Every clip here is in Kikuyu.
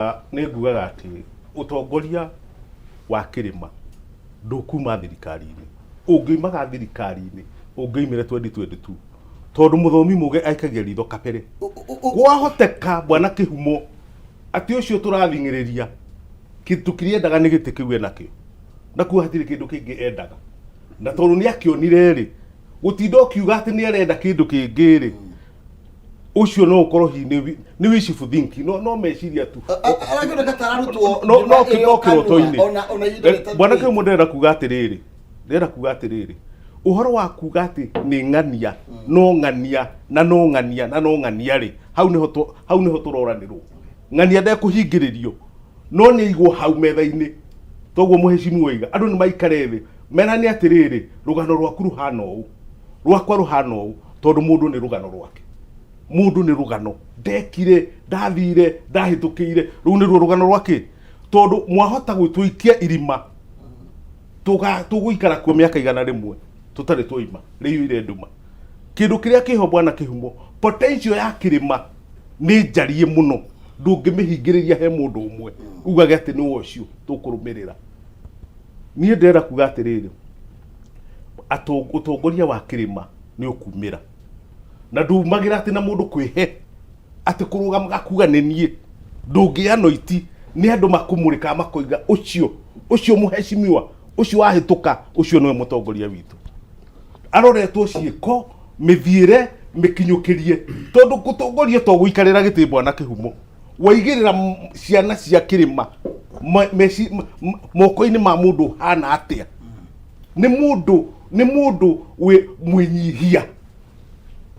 Nĩ ngugaga atĩ ũtongoria wa kĩrĩma ndũkuma thirikari-inĩ. Ũngĩumaga thirikari-inĩ ũngĩoimire 2022 tondũ mũthomi mũgĩ aikagia ritho kabere. Kwahoteka bwana Kĩhumo atĩ ũcio tũrathing'ĩrĩria kĩndũ kĩrĩa endaga nĩ gĩtĩ kĩu enakĩo na kuo hatirĩ kĩndũ kĩngĩ endaga, na tondũ nĩ akĩonire rĩ, gũtinda ũkiuga atĩ nĩ arenda kĩndũ kĩngĩ rĩ, ũcio no ũkorwo hihi nĩ wishful thinking, no meciria tu. Arakĩoneka ta ararutwo No kĩroto-inĩ. Ona ihinda rĩtathirĩte. Bwana Kĩhumo, ndĩrenda kuga atĩrĩrĩ, ũhoro wa kuga atĩ nĩ ng'ania no ng'ania na no ng'ania na no ng'ania rĩ, hau nĩho tũroranĩrwo. Ng'ania ndekũhingĩrĩrio, no nĩ aigwo hau metha-inĩ. Toguo mũhecimu oiga andũ nĩ maikare thĩ merane atĩrĩrĩ, rũgano rwaku rũhana ũũ, rwakwa rũhana ũũ, tondũ mũndũ nĩ rũgano rwake, mũndũ nĩ rũgano ndekire, ndathire, ndahĩtũkĩire, rũu nĩruo rũgano rwake, tondũ mwahota gwĩtũikia irima tũgũikara kuo mĩaka 100 tũtarĩ twaima rĩiyũire nduma. Kĩndũ kĩrĩa kĩho, bwana Kĩhumo, potential ya kĩrĩma nĩ njarie mũno, ndũngĩmĩhingĩrĩria he mũndũ ũmwe ugage atĩ nĩwe ũcio tũkũrũmĩrĩra. Niĩ ndĩrenda kuga atĩrĩrĩ, ũtongoria wa kĩrĩma nĩ ũkumĩra na ndumagĩra atĩ na mũndũ kwĩhe atĩ kũrũgama gakuga nĩ niĩ ndũngĩya noiti, nĩ andũ makũmũrĩkaga makoiga ũcio ũcio mũheshimiwa ũcio wahĩtũka, ũcio nĩwe mũtongoria witũ, aroretwo ciĩko, mĩthiĩre, mĩkinyũkĩrie, tondũ gũtongoria to gũikarĩra gĩtĩ. Bwana Kĩhumo, waigĩrĩra ciana cia kĩrĩma moko-inĩ ma mũndũ ũhana atĩa? Nĩ mũndũ wĩ mwĩnyihia.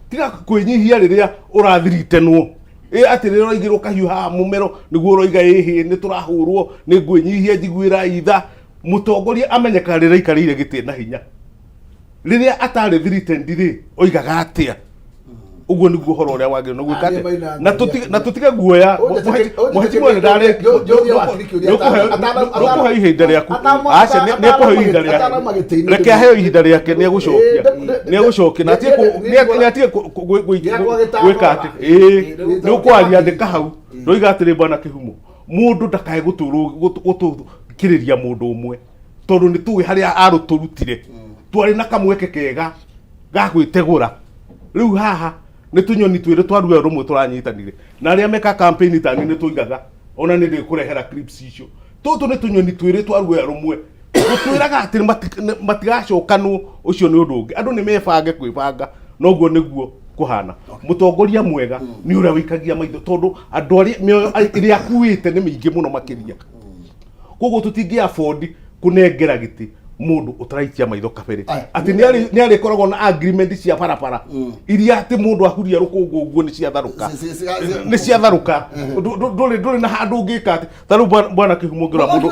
Tiga kwĩnyihia rĩrĩa ũrathiritenwo ĩ atĩ rĩrĩa ũraigĩrwo kahiũ haha mũmero nĩguo ũroiga ĩhĩ nĩ tũrahũrwo, nĩ ngwĩnyihia, njiguĩra itha. Mũtongoria amenyekaga rĩrĩa aikarĩire gĩtĩ na hinya. Rĩrĩa atarĩ threatened rĩ, oigaga atĩa? Ũguo nĩguo ũhoro ũrĩa wagĩrĩirwo nĩ gwĩka Arĩa atĩa. maina Na tũtige guoya. Mũhĩti ndarĩ Njũrie wakiri kĩũria nĩũkũheo ihinda rĩaku. Aca, nĩekũheo ihinda rĩake. Atanama gĩtĩ-inĩ. Reke aheo ihinda rĩake, nĩegũcokia. Nĩegũcokia na atige nĩ atige Gĩakwa gĩtano gwĩka atĩ ĩĩ nĩ ũkwaria andĩka hau. Ndoiga atĩrĩ, bwana Kĩhumo, mũndũ ndakae gũtũkĩrĩria mũndũ ũmwe, tondũ nĩ tũĩ harĩa arũtũrutire. Twarĩ na kamweke kega ga gwĩtegũra. Rĩu haha nĩ tũnyoni twĩrĩ twa ruoya rũmwe tũranyitanire, na arĩa meka campaign tani nĩ tũigaga ona nĩ ndĩkũrehera clips icio. Tũtũ nĩ tũnyoni twĩrĩ twa ruoya rũmwe gũtwĩraga atĩ matigacokanwo. Ũcio nĩ ũndũ ũngĩ, andũ nĩ mebange kwĩbanga, noguo nĩguo kũhana. Mũtongoria mwega nĩ ũrĩa wĩikagia maitho, tondũ andũ arĩa mĩoyo ĩrĩa akuĩte nĩ mĩingĩ mũno makĩria. Koguo tũtingĩ afford kũnengera gĩtĩ mũndũ ũtaraikia maitho kabere. Aya. Atĩ nĩ arĩkoragwo na agreement cia barabara iria atĩ mũndũ ahuria rũkũngũ ũguo nĩ ciatharũka. Nĩ ciatharũka. Ndũrĩ na handũ ũngĩka atĩ ta rĩu bwana Kĩhumo, ngĩrora mũndũ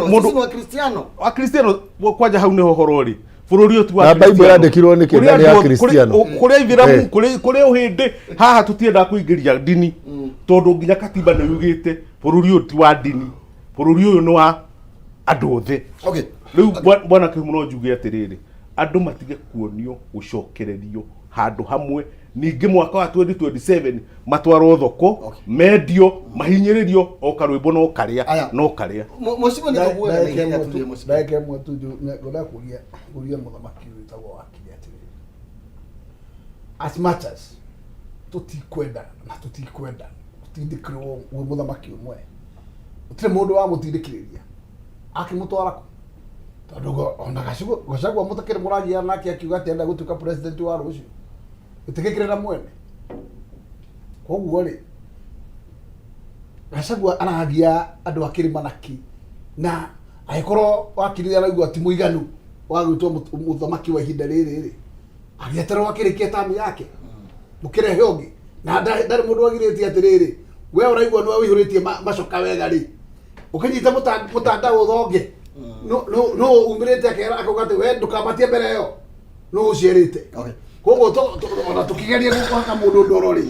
mũndũ Kristiano. Akristiano kwanja hau nĩho horo rĩ, bũrũri ũyũ ti wa Na Bible Kristiano. yandĩkirwo nĩkĩ? Kũrĩ Na nĩ ya andũ Kristiano. kũrĩ aithĩramu, kũrĩ ũhĩndĩ. Haha tũtiendaga kũingĩria ndini, tondũ nginya katiba nĩ yugĩte bũrũri ũyũ ti wa ndini, bũrũri ũyũ nĩ wa andũ othe. Rĩu bwana Kĩhumo, no njuge atĩrĩrĩ, andũ matige kuonio gũcokererio handũ hamwe ningĩ mwaka wa 2027 matwarwo thoko, mendio, mahinyĩrĩrio o karwĩmbo no karĩa. Aya. No karĩa. Mũcigo nĩ tũkuoya na ihenya turie mũcigo. Ndagĩka ĩmwe tu ngwenda kũria mũthamaki wĩtagwo wakiri atĩrĩrĩ, as much as tũtikwenda na tũtikwenda gũtindĩkĩrwo gwĩ mũthamaki ũmwe, gũtirĩ mũndũ wamũtindĩkĩrĩria akĩmũtwara kũ, tondũ ona Gachagua mũtakĩrĩ mũragiana nake akiuga atĩ enda gũtuĩka president wa rũciũ, gĩtigĩkĩrĩ na mwene. Koguo rĩ, Gachagua aragia andũ a kĩrĩma naki, na angĩkorwo wakiri araigua ti mũiganu wa gwĩtwo mũthamaki wa ihinda rĩrĩ rĩ, agĩeterwo akĩrĩkia tamu yake mũkĩrehe ũngĩ, na ndarĩ mũndũ wagirĩtie atĩrĩrĩ, we ũraigua nĩwe ũihũrĩtie macoka wega rĩ, ũkĩnyita mũtandao ũthonge no umĩrĩte akera akauga atĩ we ndũkambatie mbere ĩyo no ũciarĩte. Koguo ona tũkĩgeria kũhaka mũndũ ndoro rĩ,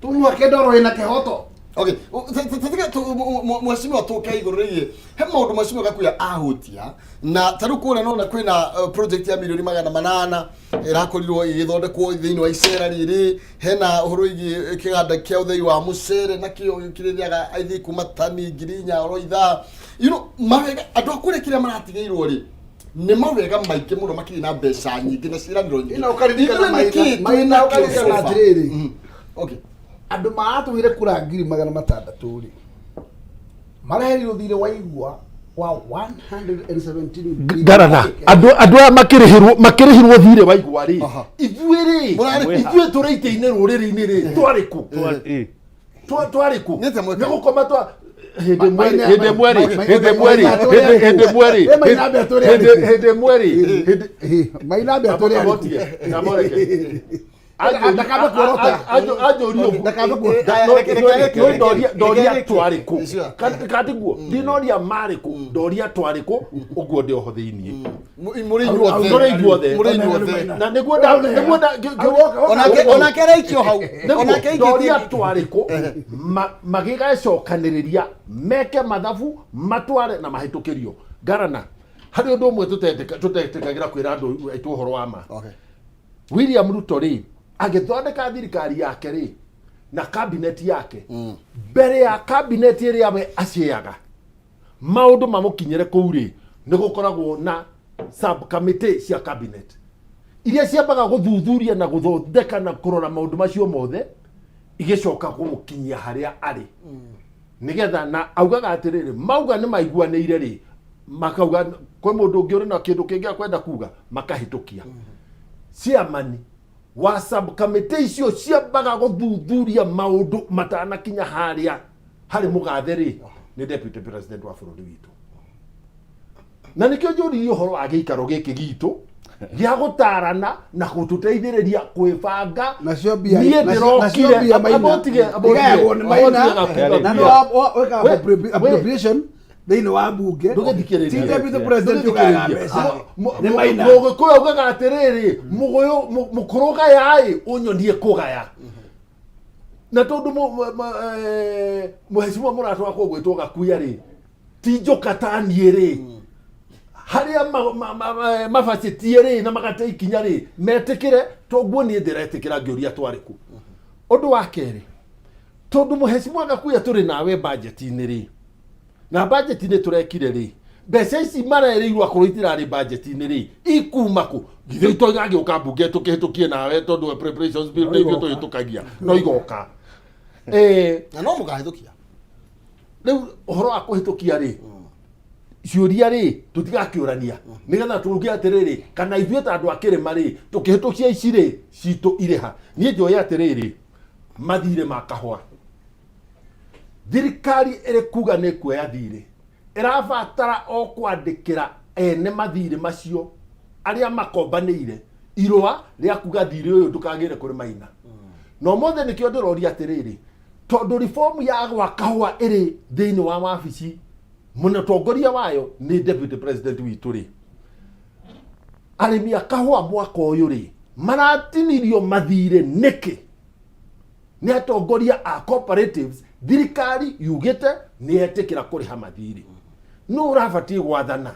tũmũhake ndoro ĩna kĩhoto. Okay, tũtige mheshimiwa tũke igũrũ rĩgiĩ he maũndũ mheshimiwa Gakuya ahutia na ta rĩu kũrĩa nona kwĩna project ya mirioni 800 ĩrakorirwo ĩgĩthondekwo thĩinĩ wa icera rĩrĩ. Hena ũhoro wĩgiĩ kĩganda kĩa ũthei wa mũcere nakĩo kĩrĩrĩaga aithĩ kuma tani 4,000 oro ithaa. You know, mawega andũ a kũrĩa kĩrĩa maratigĩirwo rĩ nĩ mawega maingĩ mũno makĩria na mbeca nyingĩ na ciĩranĩro nyingĩ. Ĩno ũkaririkana Ithuĩ Maina- nĩkĩĩ Maina twĩnakĩo ũkaririkana so far? atĩrĩrĩ. Okay. Andũ maratũire kura 600,000 rĩ mareherirwo thirĩ wa igua wa 117 billion. Ngarana andũ aya makĩrĩhirwo thirĩ wa igua rĩ, Aha. ithuĩ rĩ, Mũrarĩ kũ? ithuĩ tũrĩ itĩ-inĩ rũrĩrĩ-inĩ rĩ, twarĩ kũ? Twarĩ kũ? Nĩ atĩa mweka? Nĩ gũkoma twa hĩndĩ ĩmwe rĩ, Maina- hĩndĩ ĩmwe rĩ, Maina- hĩndĩ ĩmwe rĩ, Maina tũrĩ hĩndĩ arĩkũ? hĩndĩ ĩmwe rĩ, Eh, Maina ambia tũrĩ hĩndĩ arĩkũ? hĩndĩ ĩmwe rĩ, hĩndĩ Maina ambia tũrĩ arĩkũ? Abotie, namoreke. Ndakambe kuorota. Anjũrie ũguo. Ndakambe kuorota. Aya, reke, No, ndoria reke, twarĩ kũ? Sure. Katiguo ndinoria marĩ kũ, ndoria twarĩ kũ ũguo ndĩ oho thĩiniĩ. Mũrĩ inyuothe. Tũrĩ ithuothe. Mũrĩ inyuothe. Na nĩguo nĩguo Onake araikio hau. Onake nĩguo ndoria aikĩtie. twarĩ kũ magĩgacokanĩrĩria meke mathabu matware na mahĩtũkĩrio. Ngarana harĩ ũndũ ũmwe tũtetĩkagĩra kwĩra andũ aitũ ũhoro wa ma. Okay. William Ruto rĩ agĩthondeka thirikari yake rĩ na cabinet yake, mbere ya cabinet ĩrĩa we aceaga maũndũ mamũkinyĩre kũu rĩ, nĩ gũkoragwo na sub committee cia cabinet iria ciambaga gũthuthuria na gũthondeka na kũrora maũndũ macio mothe, igĩcoka kũmũkinyia harĩa arĩ nĩgetha na augaga atĩrĩrĩ, mauga nĩ maiguanĩire rĩ, makauga kwĩ mũndũ ũngĩ ũrĩ na kĩndũ kĩngĩ akwenda kuga, makahĩtũkia. Chairman wa subcommittee icio ciambaga gũthuthuria maũndũ matanakinya harĩa harĩ mũgathe rĩ, nĩ deputy president wa bũrũri witũ. Na nĩkĩo njũririe ũhoro wa gĩikaro gĩkĩ gitũ gĩa gũtarana na gũtũteithĩrĩria kwĩbanga. Nacio mbia Niĩ nacio ndĩrokire mbia Maina abotige igayagwo nĩ Maina na nĩ wĩkaga appropriation thĩinĩ wa mbunge. Ndũgĩthikĩrĩrie. Ti deputy president ũgayaga mbeca, nĩ Maina. Mũgĩkũyũ augaga atĩrĩrĩ, mũgũyũ mũkũrũ gaya-ĩ ũnyonie kũgaya. Na tondũ mũhecimwa mũrata wakwa ũgwĩtwo Gakuya rĩ ti njoka ta niĩ rĩ, harĩa mabacĩtie rĩ na magate ikinya rĩ metĩkĩre, toguo niĩ ndĩretĩkĩra ngĩũria twarĩ kũ. Ũndũ wa kerĩ, tondũ mũhecimwa Gakuya tũrĩ nawe budget-inĩ rĩ, na budget-inĩ tũrekire rĩ, mbeca ici marerĩirwo akorwo itirarĩ budget-inĩ rĩ, ikuma kũ? Githĩ itogagĩũka mbunge tũkĩhĩtũkie nawe, tondũ appropriations bill nĩ ithuĩ tũhĩtũkagia, no igoka. Na no mũkahĩtũkia. Rĩu ũhoro wa kũhĩtũkia rĩ, ciũria rĩ tũtigakĩũrania nĩgetha tuge atĩrĩrĩ, kana ithuĩ ta andũ a kĩrĩma rĩ tũkĩhĩtũkia ici rĩ citũ irĩ ha. Niĩ njoĩ atĩrĩrĩ, mathirĩ ma kahũa thirikari ĩrĩ kuga nĩ kuoya thirĩ, ĩrabatara o kwandĩkĩra ene mathirĩ macio arĩa makombanĩire irũa rĩa kuga thirĩ ũyũ ndũkagĩre kũrĩ Maina. Na ũmũthĩ nĩkĩo ndĩroria atĩrĩrĩ, tondũ reform ya gwa kahũa ĩrĩ thĩinĩ wa wabici mũtongoria wayo nĩ deputy president witũ rĩ, arĩmi a kahũa mwaka ũyũ rĩ maratinirio mathirĩ nĩkĩ nĩ atongoria a cooperatives? Thirikari yugĩte nĩ etĩkĩra kũrĩha mathirĩ, nũ ũrabatiĩ gwathana?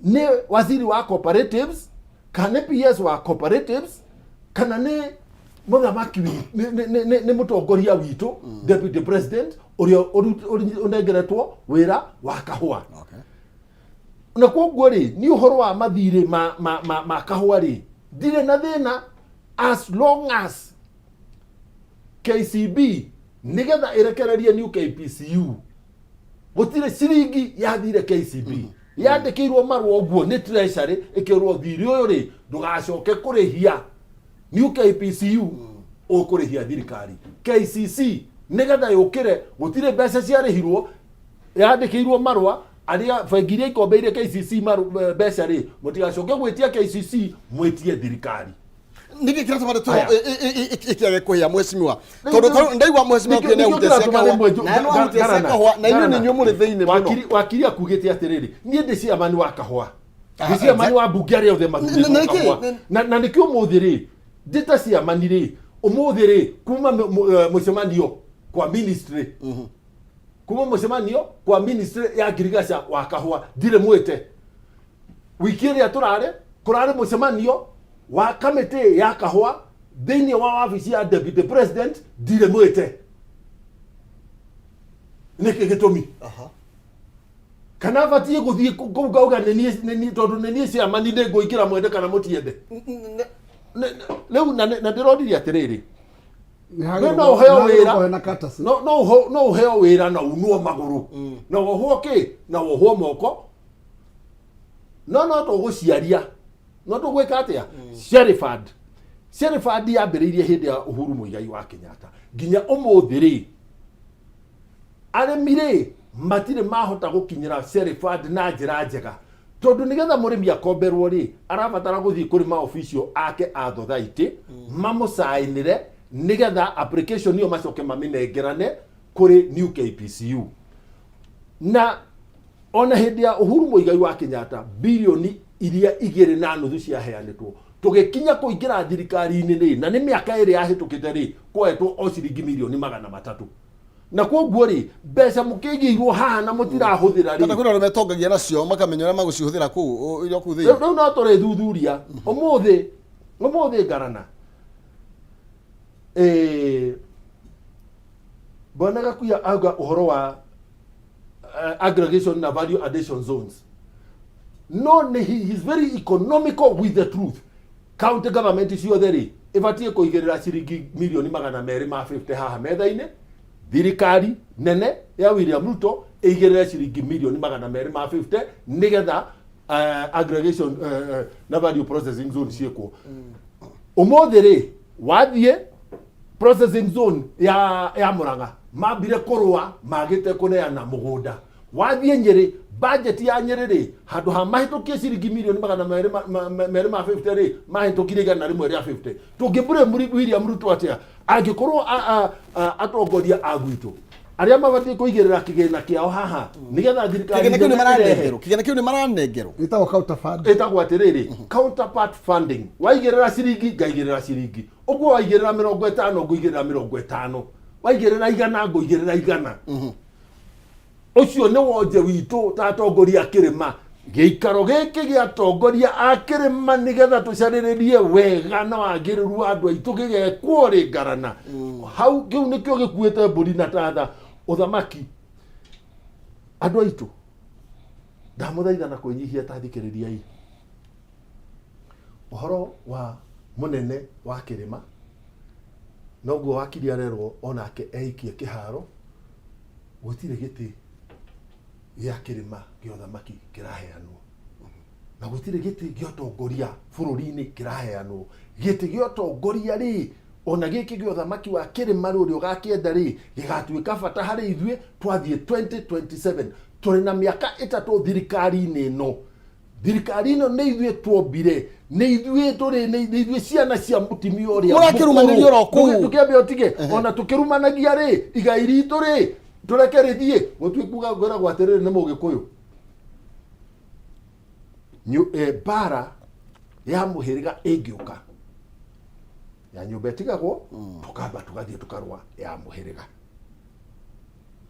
Nĩ waziri wa cooperatives kana nĩ PS wa cooperatives kana nĩ mũthamaki nĩ mũtongoria witũ deputy president ũrĩa ũnengeretwo wĩra wa kahũa? Okay. Na koguo rĩ, ni ũhoro wa mathirĩ ma kahũa rĩ, ndirĩ na thĩna as long as KCB nĩgetha ĩrekererie new KPCU gũtirĩ ciringi yathire. KCB yandĩkĩirwo marũa ũguo nĩ treasury, ĩkĩrwo thirĩ ũyũ rĩ ndũgacoke kũrĩhia new KPCU, ũkũrĩhia thirikari. KCC nĩgetha yũkĩre gũtirĩ mbeca ciarĩhirwo, yandĩkĩirwo marũa arĩa bengi iria ikombeire KCC mbeca rĩ mũtigacoke gwĩtia KCC, mwĩtie thirikari. Nĩkĩ kĩratũma ndeto Aya. ĩkĩage kũhĩa, mheshimiwa? Tondũ tarĩu ndaigua mheshimiwa Nĩkĩo nĩ ahutia kĩratũma cia kahũa rĩmwe na nĩ wahutia cia Ngarana, kahũa na inyuĩ Ngarana. nĩ inyuĩ mũrĩ thĩinĩ mũno. Wakiri akugĩte atĩrĩrĩ, niĩ ndĩ chairman wa kahũa, Ah, ndĩ chairman wa mbunge arĩa othe mathurĩtwo nĩkĩ? kahũa. Na nĩkĩo ũmũthĩ rĩ ndĩ ta chairman rĩ Ũmũthĩ rĩ, kuma mũcemanio kwa ministry, kuma mũcemanio kwa ministry ya ngirigaca wa kahũa, ndirĩ mwĩte. Wiki ĩrĩa tũrarĩ, kũrarĩ mũcemanio wa kamĩtĩ ya kahũa thĩinĩ wa wabici ya deputy president, ndirĩ mwĩte. Nĩkĩ gĩtũmi? Kana batiĩ gũthiĩ kũu ngauga nĩ niĩ, tondũ nĩ niĩ chairman, nĩ ngũingĩra mwende kana mũtiende? Rĩu na ndĩronirie atĩrĩrĩ, we no ũheo wĩra, na courtesy. no ũheo wĩra na unwo magũrũ na wohwo kĩ na wohwo moko, no tũgũciaria, no tũgwĩka atĩa? Sherifad, Sherifad yambĩrĩirie hĩndĩ ya Uhuru Muigai wa Kenyatta nginya ũmũthĩ rĩ, arĩmi rĩ matirĩ mahota gũkinyĩra Sherifad na njĩra njega, tondũ nĩgetha mũrĩmi akomberwo rĩ, arabatara gũthiĩ kũrĩ maobicio ake a thothaitĩ mamũcainĩre, nĩgetha application ĩyo macoke mamĩnengerane kũrĩ new KPCU. Na ona hĩndĩ ya Uhuru Muigai wa Kenyatta, bilioni iria 2.5 ciaheanĩtwo, tũgĩkinya kũingĩra thirikari-inĩ rĩ, na nĩ mĩaka 2 yahĩtũkĩte rĩ, koetwo o ciringi mirioni 300. Na koguo rĩ, mbeca mũkĩigĩirwo haha na mũtirahũthĩra Kana rĩ, kwĩna arĩa metongagia nacio makamenya ũrĩa magũcihũthĩra kũu iria kũu rĩu thĩinĩ. Rĩu no tũrĩthuthuria ũmũthĩ. Ũmũthĩ ngarana, bwana Gakuya auga ũhoro wa aggregation na value addition zones, no nĩ he is very economical with the truth. County government ciothe rĩ, ĩbatiĩ kũigĩrĩra ciringi mirioni 250 haha metha-inĩ. Thirikari nene ya William Ruto ĩigĩrĩre ciringi mirioni 250 nĩgetha aggregation na value processing zone ciĩkwo. Ũmũthĩ rĩ, wathiĩ processing zone ya Murang'a, mambire kũrũa magĩte kũneana mũgũnda. Wathiĩ Nyĩrĩ, budget ya Nyĩrĩ rĩ, handũ ha mahĩtũkie ciringi mirioni magana merĩ ma 50 rĩ, mahĩtũkirie 150. Tũngĩ William Ruto atĩa angĩkorwo atongoria a gwitũ arĩa mabatiĩ kũigĩrĩra kĩgĩna kĩao haha nĩgetha thirikari Kĩgĩna kĩu nĩ nene ĩrehe maranengerwo, kĩgĩna kĩu nĩ maranengerwo. Ĩtagwo counterfund. Ĩtagwo atĩrĩrĩ, counterpart funding. Waigĩrĩra ciringi, ngaigĩrĩra ciringi ũguo. Waigĩrĩra 50, ngũigĩrĩra 50. Waigĩrĩra 100, ngũigĩrĩra 100. Ũcio nĩ wonje witũ ta atongoria a kĩrĩma. Gĩikaro gĩkĩ gĩa atongoria a kĩrĩma, nĩgetha tũcarĩrĩrie wega na wagĩrĩru wa andũ aitũ, gĩgekwo rĩ ngarana hau. Kĩu nĩkĩo gĩkuĩte mbũri na tatha ũthamaki. Andũ aitũ, ndamũthaitha na kwĩnyihia, ta thikĩrĩriai ũhoro wa mũnene wa kĩrĩma. Noguo wakiri arerwo onake eikie kĩharo. Gũtirĩ gĩtĩ gĩa kĩrĩma gĩa ũthamaki kĩraheanwo, na gũtirĩ gĩtĩ gĩa ũtongoria bũrũri-inĩ kĩraheanwo. Gĩtĩ gĩa ũtongoria rĩ, ona gĩkĩ gĩa ũthamaki wa kĩrĩma rĩ, ũrĩa ũgakĩenda rĩ, gĩgatuĩka bata harĩ ithuĩ twathiĩ 2027. Tũrĩ na mĩaka 3 thirikari-inĩ ĩno. Thirikari ĩno nĩ ithuĩ tuombire, nĩ ithuĩ tũrĩ, nĩ ithuĩ ciana cia mũtumia ũrĩa Mũrakĩrumanĩria oro kũu. Tũkĩambe ũtige ona tũkĩrumanagia rĩ, igai ritũ rĩ, tũreke rĩthiĩ. Gũtuĩ kuga ngwĩragwo atĩrĩrĩ, nĩ mũgĩkũyũ. Mbara ya mũhĩrĩga ĩngĩũka ya nyũmba ĩtigagwo, tũkamba tũgathiĩ tũkarũa ya mũhĩrĩga,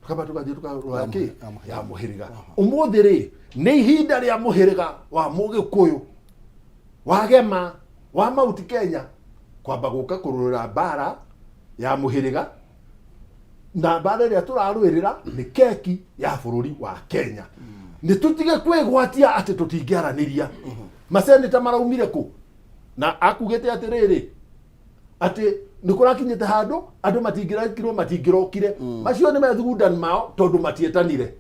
tukamba tũgathiĩ tũkarũa kĩ ya ya mũhĩrĩga. Ũmũthĩ rĩ, nĩ ihinda rĩa mũhĩrĩga wa mũgĩkũyũ, wa gema, wa Mount Kenya kwamba gũka kũrũĩra mbara ya mũhĩrĩga, na mbara ĩrĩa tũrarũĩrĩra nĩ keki ya bũrũri wa Kenya. Nĩ tũtige kwĩgwatia atĩ tũtingĩaranĩria. Maseneta maraumire kũ na akugĩte atĩrĩrĩ, atĩ nĩ kũrakinyĩte handũ andũ matingĩrekirwo, matingĩrokire. Macio nĩ methugundani mao, tondũ matietanire.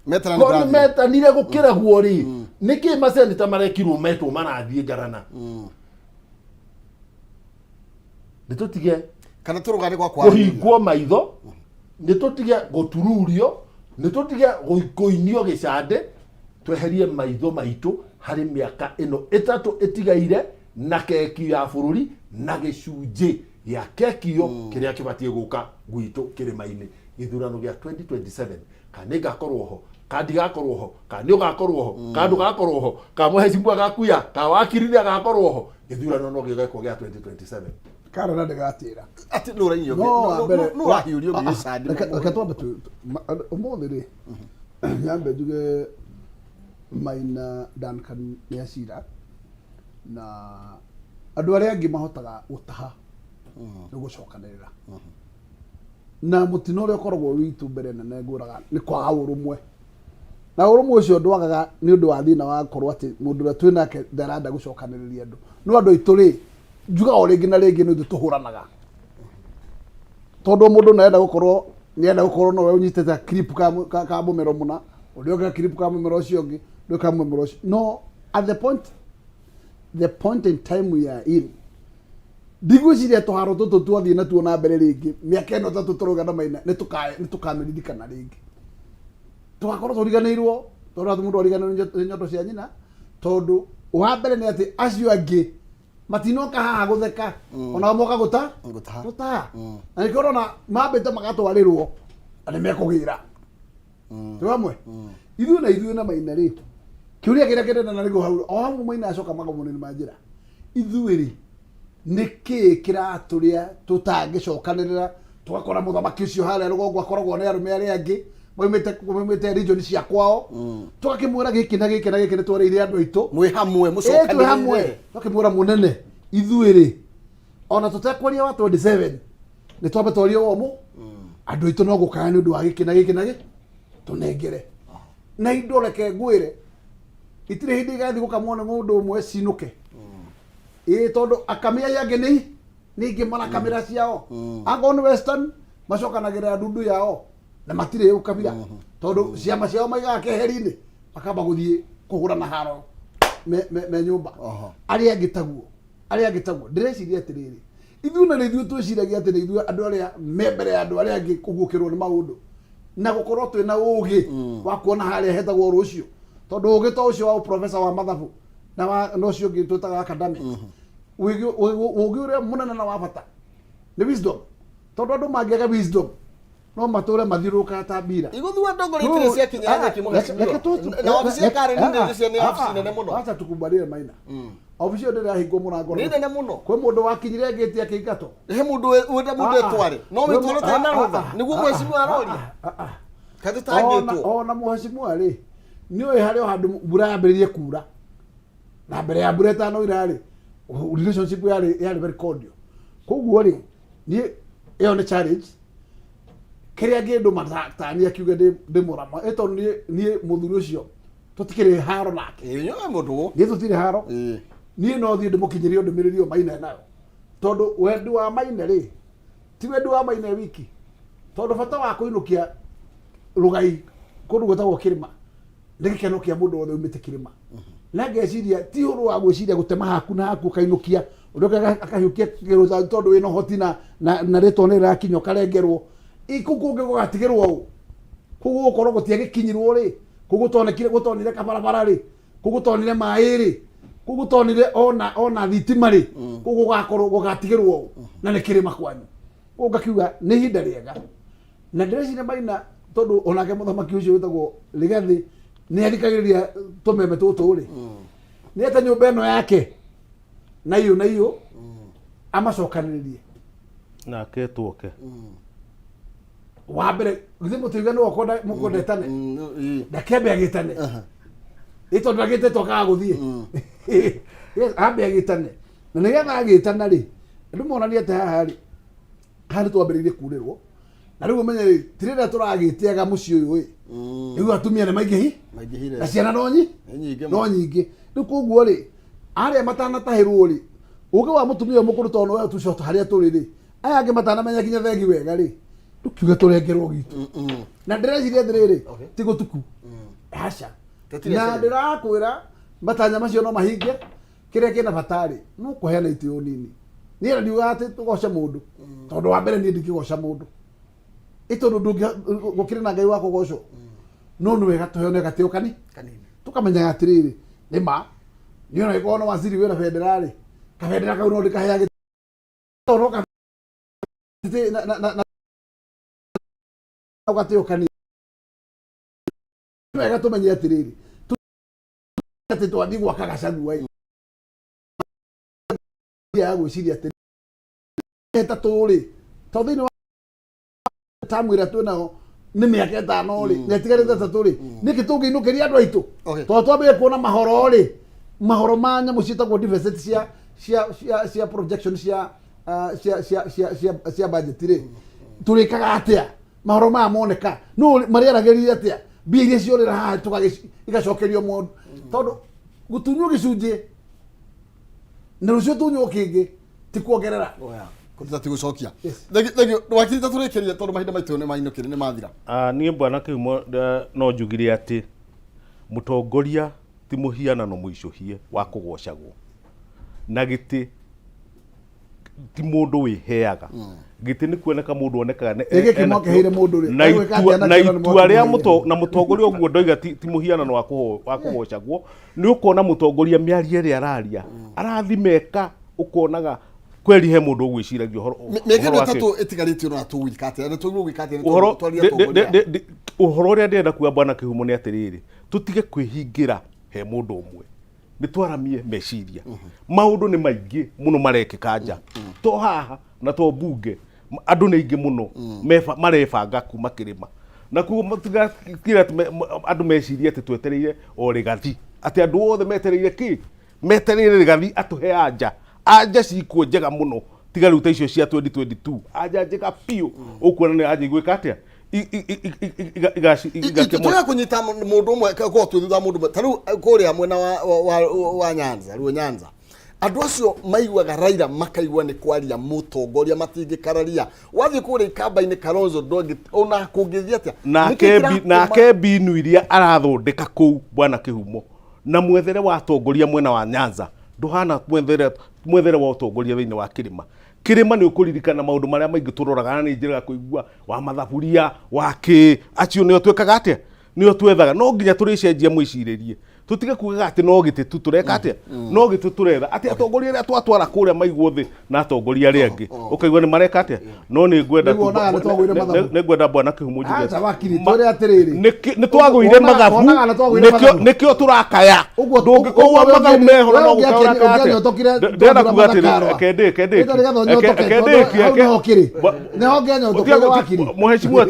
Metana nĩ Korwo nĩ kũrathiĩ. metanire gũkĩregwo rĩ, nĩkĩ maseneta marekirwo metwo marathiĩ ngarana? Nĩ tũtige Kana tũrũgane gwa kwaranĩria. Kũhingwo maitho, nĩ tũtige gũtururio, nĩ tũtige kũinio gĩcandĩ. Tweherie maitho maitũ harĩ mĩaka ĩno 3 ĩtigaire na keki ya bũrũri na gĩcunjĩ gĩa keki ĩyo kĩrĩa kĩbatiĩ gũka gwitũ kĩrĩma-inĩ. Gĩthurano gĩa 2027, kana nĩ ngakorwo ho, kana ndigakorwo ho, kana nĩ ũgakorwo ho, kana ndũgakorwo ho, kana mũhecimbu agakuya, kana wakiri nĩ agakorwo ho, gĩthurano no gĩgekwo gĩa 2027. Karara ndĩgatĩra. Atĩ nũ ũraiywo? No wa mbere Nũ ũrahiũrio ngĩgĩcandi? Reke twambe ũmũthĩ rĩ, nyambe njuge Maina Duncan nĩ acira na andũ arĩa angĩ mahotaga gũtaha nĩ gũcokanĩrĩra, na mũtino ũrĩa ũkoragwo witũ mbere nene ngũraga nĩ kwaga ũrũmwe, na ũrũmwe ũcio ndwagaga nĩ ũndũ wa thĩna wa korwo atĩ mũndũ ũrĩa twĩ nake ndarenda gũcokanĩrĩria andũ. No andũ aitũ rĩ, njugaga o rĩngĩ na rĩngĩ, nĩ ithuĩ tũhũranaga, tondũ mũndũ nĩarenda gũkorwo, nĩarenda gũkorwo nowe ũnyitĩte clip ka mũmero mũna, ũrĩa ũngĩ clip ka mũmero ũcio ũngĩ, ũrĩa ka mũmero ũcio. No at the point in time we are in, ndigwĩciria tũharo tũtũ twathiĩ natuo na mbere rĩngĩ mĩaka ĩno 3 tũrauga na Maina nĩ tũkamĩririkana rĩngĩ, tũgakorwo tũriganĩirwo, tondũ atĩ mũndũ ariganĩrwo nĩ nyondo cia nyina. Tondũ wa mbere nĩ atĩ acio angĩ matinoka haha gũtheka, onao moka gũta Gũtaha. Gũtaha. Na nĩkĩo ũrona mambĩte magatwarĩrwo na nĩ mekũgĩra twĩ hamwe ithuĩ na ithuĩ na Maina rĩ. Kĩũria kĩrĩa kĩnene na nĩguo hau o hamwe Maina acoka magomano-inĩ ma njĩra, ithuĩ rĩ, nĩ kĩĩ kĩratũrĩa tũtangĩcokanĩrĩra tũgakora mũthamaki ũcio harĩa rũgongo akoragwo nĩ arũme arĩa angĩ maumĩte region cia kwao, tũgakĩmwĩra gĩkĩ na gĩkĩ na gĩkĩ nĩ twarĩire andũ aitũ? Mwĩ hamwe. Ĩ, twĩ hamwe. Mũcokanĩrĩire. Tũgakĩmwĩra, mũnene, ithuĩ rĩ, ona tũtekwaria wa 27 nĩ twambe twarie womũ andũ aitũ no gũkaya nĩ ũndũ wa gĩkĩ na gĩkĩ na gĩkĩ, tũnengere na indo. Reke ngwĩre, itirĩ hĩndĩ igathiĩ gũkamwo nĩ mũndũ ũmwe cinũke, ĩĩ, tondũ akamĩ arĩa angĩ nĩ ingĩ marakamĩra ciao. Akorwo nĩ Western macokanagĩrĩra ndundu yao na matirĩ ũkabira, tondũ ciama ciao maigaga keheri-inĩ, makamba gũthiĩ kũhũrana haro me nyũmba. Arĩa angĩ taguo, arĩa angĩ taguo. Ndĩreciria atĩrĩrĩ, ithuĩ na nĩ ithuĩ twĩciragia atĩ nĩ ithuĩ andũ arĩa me mbere ya andũ arĩa angĩ kũguũkĩrwo nĩ maũndũ na gũkorwo twĩna ũgĩ wa kuona harĩa hetagwo rũciũ, tondũ ũgĩ to ũcio wa ũprofesa wa mathabu na wa na ũcio ũngĩ twĩtaga academics. Ũgĩ ũrĩa mũnene na wa bata nĩ wisdom, tondũ andũ mangĩaga wisdom no matũre mathiũrũrũkaga ta mbira. Igũthua ndongoria itirĩ ciakinya nyeki, mũhecimiwa, na wabici ya Karen nĩ cia nĩ wabici nene mũno. Acha tukubalie, Maina, obici ĩyo ndĩrahingwo mũrango. Nĩ nene mũno. Kwĩ mũndũ wakinyire ngĩti akĩingatwo. He mũndũ wenda mũndũ etware no wĩtware ũtarĩ na rũtha, nĩguo mũhecimiwa aroria kaĩ tũtangĩtwo. Ona mũhecimiwa rĩ, nĩ ũĩ harĩ o handũ mbura yambĩrĩrie kura, na mbere ya mbura ĩtanoira rĩ, relationship yarĩ very cordial. Koguo rĩ, niĩ ĩyo nĩ challenge kĩrĩa ngĩndũma tani akiuge ndĩ mũrama ĩ, tondũ niĩ mũthuri ũcio tũtikĩrĩ haro nake. Ĩĩ, nyoe mũndũ. Niĩ tũtirĩ haro. Niĩ no thiĩ ndĩmũkinyĩrie ndũmĩrĩri ĩyo Maina nayo, tondũ wendi wa Maina rĩ, ti wendi wa Maina wiki, tondũ bata wa kũinũkia rũgai kũndũ gwĩtagwo kĩrĩma nĩ gĩkeno kĩa mũndũ wothe umĩte kĩrĩma. Na ngeciria ti ũndũ wa gwĩciria gũtema haku na haku ũkainũkia ũrĩa ũngĩ akahiũkia kĩrũca, tondũ wĩna ũhoti na rĩtwa nĩ rĩrakinya ũkarengerwo. Ĩ, kũu kũngĩ gũgatigĩrwo ũ? Kũu gũgũkorwo gũtiagĩkinyirwo rĩ, kũu gũtonekire, gũtonire kabarabara rĩ, kũu gũtonire maĩ rĩ, kũu gũtonire ona thitima rĩ, kũu gũgakorwo gũgatigĩrwo ũ na nĩ kĩrĩma kwanyu? Kũu ngakiuga nĩ ihinda rĩega, na ndĩreciria Maina, tondũ onake mũthamaki ũcio wĩtagwo Rigathĩ nĩ athikagĩrĩria tũmeme tũtũ rĩ, nĩ ete nyũmba ĩno yake na iyũ na iyũ amacokanĩrĩrie. Nake tuoke. Wa mbere githĩ mũtiuga nĩ mũkwendetane? Ndakĩambe agĩtane, ĩ tondũ agĩtetwo akaga gũthiĩ. Yes, ambe agĩtane, na nĩgetha agĩtana rĩ, andũ monanie atĩ haha rĩ, haha nĩ twambĩrĩirie kurĩrwo, na rĩu ũmenye rĩ, ti rĩrĩa tũragĩtĩaga mũciĩ ũyũ ĩ, rĩu atumia nĩ maingĩhi. Maingĩhire. Na ciana no nyi Nĩ nyingĩ. No nyingĩ. Rĩu koguo rĩ, arĩa matanatahĩrwo rĩ, ũgĩ wa mũtumia ũyũ mũkũrũ, tondũ nĩwe tũcoto harĩa tũrĩ rĩ, aya angĩ matanamenya nginya thegi wega rĩ, tũkiuge tũrengerwo gitũ. Na ndĩreciria atĩrĩrĩ, ti gũtuku, aca. Tũtirĩ Na acereri. ndĩrakwĩra matanya macio no mahinge. Kĩrĩa kĩna bata rĩ, no kũheana itĩo nini. Niĩ na ndiugaga atĩ tũgoce mũndũ, tondũ wa mbere niĩ ndingĩgoca mũndũ, ĩ tondũ gũkĩrĩ na Ngai wa kũgocwo. No nĩ wega tũheane gatĩo kani Kanini. Tũkamenyaga atĩrĩrĩ, nĩ ma niĩ ona gĩkorwo no waziri wĩna bendera rĩ, kabendera kau no ndĩkaheage tondũ no na gatĩo kanini. Nĩ wega tũmenye atĩrĩrĩ, atĩ twathiĩ gwaka Gacagua ĩ, ya gwĩciria atĩ Ĩtatũ rĩ, tondũ thĩinĩ wa tamu ĩrĩa twĩ nayo nĩ mĩaka 5 rĩ, na ĩtigarĩte 3 rĩ, nĩkĩ tũngĩinũkĩria andũ aitũ? Tondũ twambĩrĩria kuona mahoro rĩ, mahoro ma nyamũ ciĩtagwo deficit cia projection cia ah, cia cia cia cia cia budget rĩ, tũrĩkaga atĩa mahoro maya moneka? No marĩaragĩrĩria atĩa mbia iria ciorĩra haha igacokerio mũndũ? Tondũ gũtunywo gĩcunjĩ na rũciũ tunywo kĩngĩ ti kuongerera. Oya, kũruta ti gũcokia. Yes. Thank you. Wakiri, ta tũrĩkĩrie tondũ mahinda maitũ nĩ mainũkĩre, nĩ mathira. Ah, niĩ bwana Kĩhumo, no njugire atĩ mũtongoria ti mũhianano mũicũhie wa kũgocagwo, na gĩtĩ ti mũndũ wĩheaga. Gĩtĩ nĩ kuoneka mũndũ onekaga Ĩ gĩkĩ enakĩo. mwakeheire mũndũ rĩ, Na egwĩka itua atĩa na nakĩo na nĩ itua rĩa mwakĩmũheire? na mũtongoria ũguo ndoiga ti mũhianano wa kũgocagwo. Nĩ ũkona mũtongoria mĩario ĩrĩa araria arathimeka, ũkonaga kweri he mũndũ ũgwĩciragia ũhoro Mĩaka ũhoro ĩno wake. 3 ĩtigarĩtio no tũgwĩka atĩa? Nĩ tũgwĩka gwĩka atĩa? Nĩ Ũhoro twaria atongoria. Ũhoro ũrĩa ndĩrenda kuga, bwana Kĩhumo, nĩ atĩrĩrĩ, tũtige kwĩhingĩra he mũndũ ũmwe, nĩ twaramie meciria. Maũndũ nĩ maingĩ mũno marekĩka nja, to haha na to mbunge. Andũ nĩ aingĩ mũno marebanga kuma kĩrĩma, na koguo matigatigĩre atĩ andũ mecirie atĩ twetereire o Rĩgathi, atĩ andũ othe metereire kĩ, metereire Rĩgathi atũhe anja. Anja cikuo njega mũno, tiga rĩu ta icio cia 2022, anja njega biũ ũkuona nĩ anja igwĩka atĩa. Tũrĩa kũnyita mũndũ ũmwe korwo twĩ thutha wa mũndũ ũmwe. Ta rĩu kũrĩa mwena wa Nyanza, ruo Nyanza, andũ acio maiguaga Raila makaigua nĩ kwaria mũtongoria, matingĩkararia. Wathiĩ kũrĩa ikamba-inĩ, Kalonzo ndũngĩ ona kũngĩthiĩ atĩa. Nake Nĩkĩ nake mbinu iria arathondeka kũu, bwana Kĩhumo, na mwethere wa atongoria mwena wa Nyanza ndũhana mwethere wa ũtongoria thĩinĩ wa kĩrĩma. Kĩrĩma nĩ ũkũririkana maũndũ marĩa maingĩ tũroraga, na nĩ njĩraga kũigua wa mathaburia wa kĩ acio nĩo twĩkaga atĩa, nĩo twethaga. No nginya tũrĩcenjia mwĩcirĩrie, tũtige kugaga atĩ no gĩtĩ tu tũreka atĩa, no gĩtĩ tũretha, atĩ atongoria arĩa twatwara kũrĩa maigwo thĩ na atongoria arĩa angĩ ũkaigua nĩ mareka atĩa. No nĩ ngwenda Nĩguo onaga nĩ twagũire mathabu. Nĩ ngwenda bwana Kĩhumo njuge Aca wakiri, twĩre atĩrĩrĩ. Nĩ twagũire mathabu. Wonaga nĩ twagũire Nĩkĩo mathabu. nĩkĩo tũrakaya. Ũguo- Ndũngĩkorwo ũguo mathabu meho na we no gũkaya ũrakaya atĩa? ũngĩanyotokire Ndĩrenda kuga atĩrĩ, Mathakarwa. reke ndĩke ndĩke. Ĩtarĩ gathonyotoke, Reke tondũ ndĩkie, hau noho kĩrĩ. Nĩho ngĩanyotokire wakiri. Mũhecimiwa,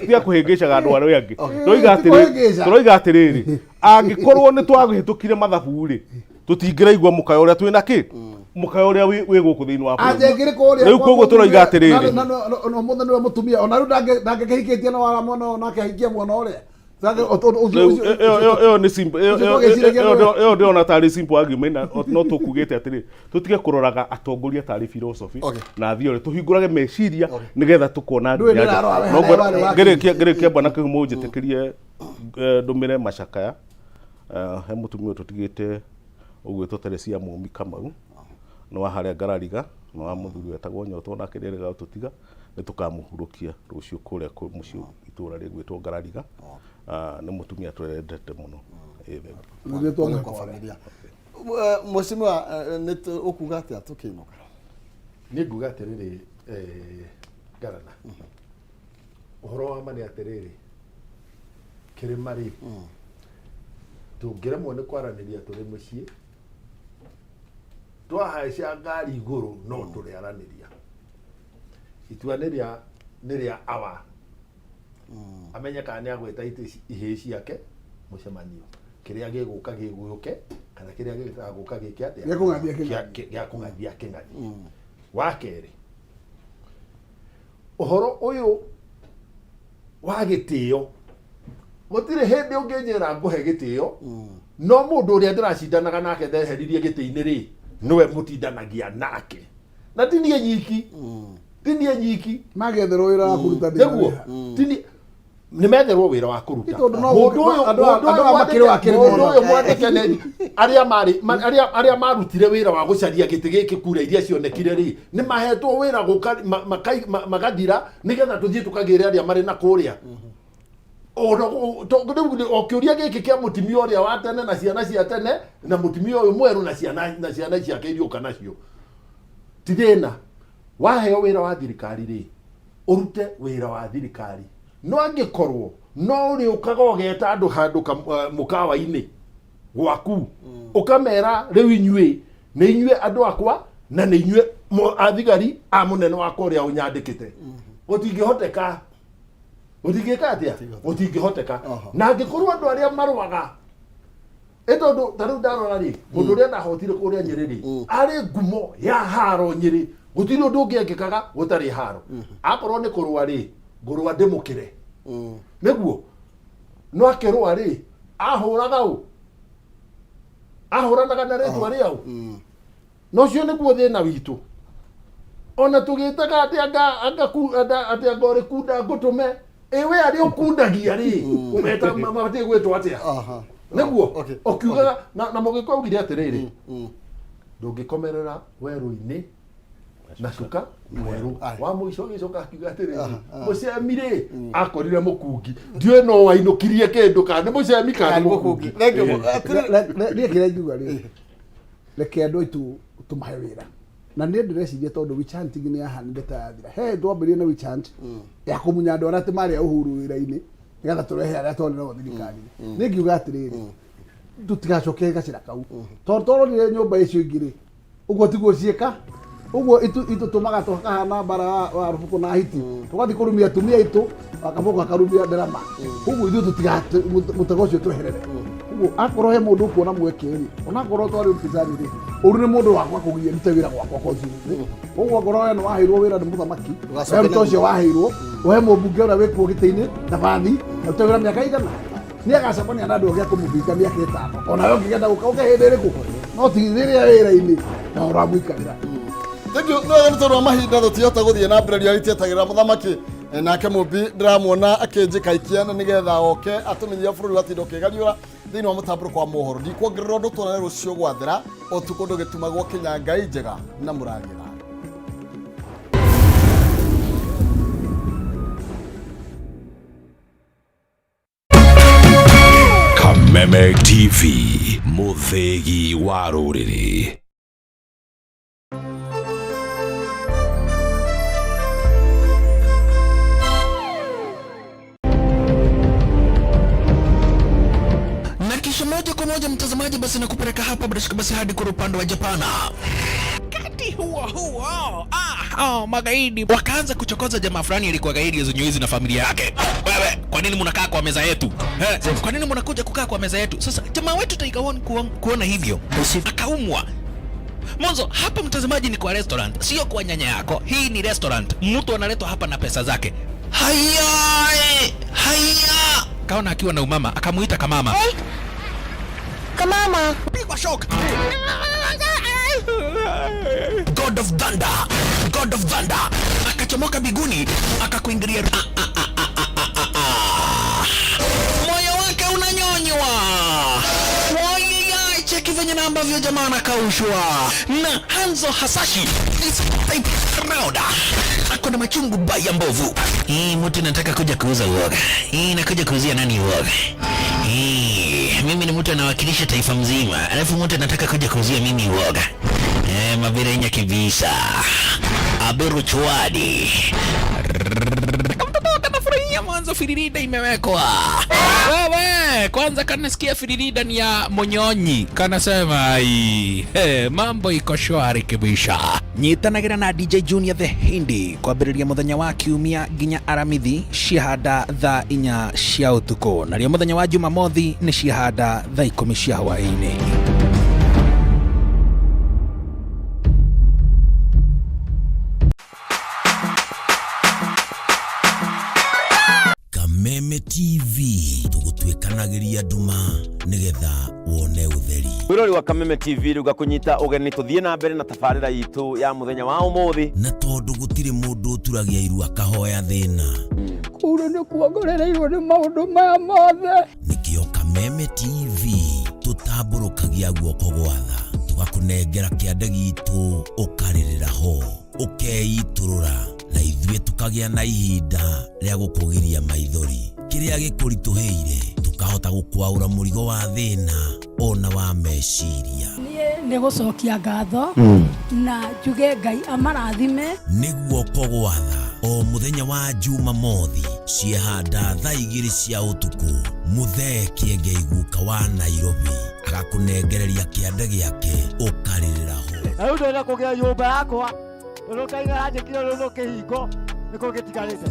tiga kũhĩngĩcaga andũ arĩa angĩ. Tũroiga Ti atĩrĩ, kũhĩngĩca. tũroiga atĩrĩrĩ, angĩkorwo nĩ twahĩtũkire mathabu rĩ, tũtingĩraigua mũkayo ũrĩa twĩna kĩ, mũkayo ũrĩa wĩ gũkũ thĩinĩ wa bũrũri. Anja ĩngĩ kũrĩa. Rĩu koguo tũroiga atĩrĩrĩ. Na ũmũthĩ nĩwe mũtumia ona rĩu ndangĩkĩhikĩtie na wara mwana ũyũ nake ahikie mwana ũrĩa. Rĩu, ĩyo nĩ simple Ũcio twagĩciragia nĩwe. Ĩyo ndĩrona tarĩ simple argument, na no tũkugĩte atĩrĩ, tũtige kũroraga atongoria tarĩ philosophy na theory, tũhingũrage meciria nĩgetha tũkona Ndũĩ nginya nja. ndĩrarora we No harĩa warĩ wakiri. Ngĩrĩkia, bwana Kĩhumo, ũnjĩtĩkĩrie ndũmĩre macakaya. He mũtumia ũyũ tũtigĩte ũgwĩtwo Teresia Mũmi Kamau, nĩ wa harĩa Ngarariga, nĩ wa mũthuri wetagwo Nyoto, nake nĩerĩga gũtũtiga. Nĩ tũkamũhurũkia rũciũ kũrĩa mũciĩ itũũra rĩgwĩtwo Ngarariga. Ah, nĩ mũtumia twendete mũno. Ĩ, thengiũ. Nĩguo Pole kwa twamũhe. familia. Mheshimiwa, nĩ ũkuga atĩa tũkĩinũka? Niĩ nguga atĩrĩrĩ, ngarana ũhoro wa ma nĩ atĩrĩrĩ, kĩrĩma rĩ, tũngĩremwo nĩ kwaranĩria tũrĩ mũciĩ, twahaica ngari igũrũ no tũrĩaranĩria. Itua nĩ rĩa awa amenye kana nĩ agwĩta itĩ ihĩĩ ciake mũcemanio, kĩrĩa gĩgũka gĩgũke kana kĩrĩa gĩgagũka gĩke atĩa. Gĩa kũng'athia kĩng'athie. Gĩa kũng'athia kĩng'athie. Wa kerĩ, ũhoro ũyũ wa gĩtĩo, gũtirĩ hĩndĩ ũngĩnjĩra ngũhe gĩtĩo no mũndũ ũrĩa ndĩracindanaga nake ndeheririe gĩtĩ-inĩ rĩ, nĩwe mũtindanagia nake, na ti niĩ nyiki, ti niĩ nyiki. Magetherwo wĩra wa kũruta thĩna Nĩguo wĩha. ti niĩ nĩ metherwo wĩra wa kũruta. Nĩ tondũ no Mũndũ ũyũ andũ mũndũ aya ũyũ makĩrĩ wa kĩrĩma mũndũ ona. ũyũ mwandĩke nĩ arĩa marutire wĩra wa gũcaria gĩtĩ gĩkĩ, kura iria cionekire rĩ, nĩ mahetwo wĩra gũka magathira nĩgetha tũthiĩ tũkagĩre arĩa marĩ na kũrĩa. Ona rĩu o kĩũria gĩkĩ kĩa mũtumia ũrĩa wa tene na ciana cia tene na mũtumia ũyũ mwerũ na ciana ciake iriũka nacio, ti thĩna. Waheo wĩra wa thirikari rĩ, ũrute wĩra wa thirikari. No angĩkorwo no ũrĩũkaga ũgeta andũ handũ mũkawa-inĩ gwaku, ũkamera rĩu inyuĩ nĩ inyuĩ andũ akwa na nĩ inyuĩ Athigari a munene wakwa ũrĩa ũnyandĩkĩte. Gũtingĩhoteka, gũtingĩka atĩa, gũtingĩhoteka. Na angĩkorwo andũ arĩa marũaga ĩ tondũ ta rĩu ndarora rĩ, mũndũ ũrĩa ndahotire kũrĩa Nyĩrĩ rĩ, arĩ ngumo ya haro Nyĩrĩ, gũtirĩ ũndũ ũngĩekĩkaga gũtarĩ haro. Akorwo nĩ kũrũa rĩ, ngũrũa ndĩmũkĩre nĩguo. No akĩrũa rĩ, ahũraga ũ? Ahũranaga na rĩtwa rĩaũ? Na ũcio nĩguo thĩna witũ. Ona tũgĩtaga atĩ anga anga ku- atĩ anga ũrĩ kunda ngũtũme ĩ, we arĩa ũkundagia rĩ, ũmeta mabatiĩ gwĩtwo atĩa? Nĩguo ũkiugaga na mũgĩkũ augire atĩrĩrĩ, ndũngĩkomerera werũ-inĩ na cuka mwerũ. Wa mũico agĩcoka akiuga atĩrĩrĩ, mũcemi rĩ, akorire mũkungi, ndiũĩ no wainũkirie kĩndũ kana nĩ mũcemi kana nĩ mũkungi. Thank you. Niĩ kĩrĩa ingiuga rĩ, reke andũ aitũ tũmahe wĩra. Na niĩ ndĩreciria tondũ witch hunting nĩ yahanire ta yathira, he twambĩrĩrie na witch hunt ya kũmunya andũ arĩa atĩ marĩ a Uhuru wĩra-inĩ, nĩgetha tũrehe arĩa twarĩ nao thirikari-inĩ. Niĩ ngiuga atĩrĩrĩ, tũtigacoke gacĩra kau, tondũ twaronire nyũmba icio ingĩ rĩ, ũguo tiguo ciĩka ũguo itũtũmaga tũkahana mbara wa rũbũkũ na hiti, tũgathiĩ kũrumia atumia aitũ, akaboko akarumia nderama. Koguo ithuĩ tũtiga mũtego ũcio tweherere. Koguo akorwo he mũndũ ũkuona mweke rĩ, onakorwo twarĩ upinzani rĩ, ũru nĩ mũndũ wakwa kũgiria ndute wĩra gwakwa constituency. Koguo akorwo we nĩ waheirwo wĩra nĩ mũthamaki, Ũgacoka we ruta ũcio waheirwo, ũhe mũmbunge ũrĩa wĩkuo gĩtĩ-inĩ nabathi, arute wĩra mĩaka igana, nĩ agacemania na andũ angĩ a kũmũbinga mĩaka 5. Onawe ũngĩgenda gũka ũke hĩndĩ ĩrĩkũ, no ti rĩrĩa wĩra-inĩ na ũramũikarĩra. Thank you. No nĩ tondũ wa mahinda tũtihota gũthiĩ na mbere, riũa rĩtietagĩrĩra mũthamaki. Nake mũmbi ndĩramuona akĩnjĩka ikia na nĩgetha oke atũmenyithia bũrũri watinda ũkĩgariũra thĩinĩ wa mũtambũrũko wa mohoro. Ndikuongerera ũndũ, tuonane rũciũ gwathera ũtukũ ndũgĩtumagwo kinya. Ngai njega na mũragĩra. Kameme TV, mũthĩgi wa rũrĩrĩ. Na kisha moja kwa moja mtazamaji, basi nakupeleka hapa bila shaka basi hadi kwa upande wa Japana. Wakati huo huo, magaidi wakaanza kuchokoza jamaa fulani alikuwa gaidi ya zenye na familia yake. Wewe, kwa nini mnakaa kwa meza yetu? Eh, kwa nini mnakuja kukaa kwa meza yetu? Sasa jamaa wetu Tiger One kuona hivyo akaumwa. Mwanzo hapa mtazamaji, ni kwa restaurant, sio kwa nyanya yako. Hii ni restaurant, mtu analetwa hapa na pesa zake. Haya, haya, kaona akiwa na umama, akamuita kamama. Kamama. Pigwa shock. God of Thunder, God of Thunder akachomoka biguni akakuingilia. Ah, ah, ah, ah, ah, ah, ah. Moyo wake unanyonywa. Wayaya, cheki venye na ambavyo jamaa anakaushwa na Hanzo Hasashi this type round ako na machungu baya mbovu. Hii mtu nataka kuja kuuza uoga. Hii nakuja kuuzia nani uoga? Hii mimi ni mtu anawakilisha taifa mzima, alafu mtu anataka kuja kuuzia mimi uoga. Mabirenya kibisa. Aberu chwadi. Kamtoto kanafurahia mwanzo firirida imewekwa. Wewe, kwanza kanasikia firirida ni ya Monyonyi. Kanasema ai, hey, mambo iko shwari kibisha. Nyitanagira na DJ Junior the Hindi kwambĩrĩria mũthenya wa kiumia nginya aramithi ciahanda thaa 4 cia ũtukũ, narĩo mũthenya wa Jumamothi nĩ ciahanda thaa 10 cia hwaĩ-inĩ. Kameme TV, tũgũtuĩkanagĩria nduma nĩgetha wone ũtheri. Mwirori wa Kameme TV, rĩu ngakũnyita ũgeni tũthiĩ na mbere na tabarĩra itũ ya mũthenya wa ũmũthĩ. Na tondũ gũtirĩ mũndũ ũturagia iru akahoya thĩna, Kũu nĩ kuongorereirwo nĩ maũndũ maya mothe. Nĩkĩo Kameme TV tũtambũrũkagia guoko gwatha, tũgakũnengera kĩande gitũ, ũkarĩrĩra ho ũkeitũrũra, na ithuĩ tũkagĩa na ihinda rĩa gũkũgiria maithori. Kĩrĩa gĩkũritũhĩire tũkahota gũkwaũra mũrigo wa thĩna ona wa meciria. Niĩ nĩ gũcokia ngatho na njuge Ngai amarathime. Nĩ guoko gwatha o mũthenya wa Jumamothi ciehanda thaa 2 cia ũtukũ, mũthee Kĩengei guka wa Nairobi agakũnengereria kĩande gĩake ũkarĩrĩra ho. Na rĩu ndĩrenda kũgĩa nyũmba yakwa. Rũrũ kaina anjĩkire rũrũ kĩhingo nĩkũ gĩtigarĩte.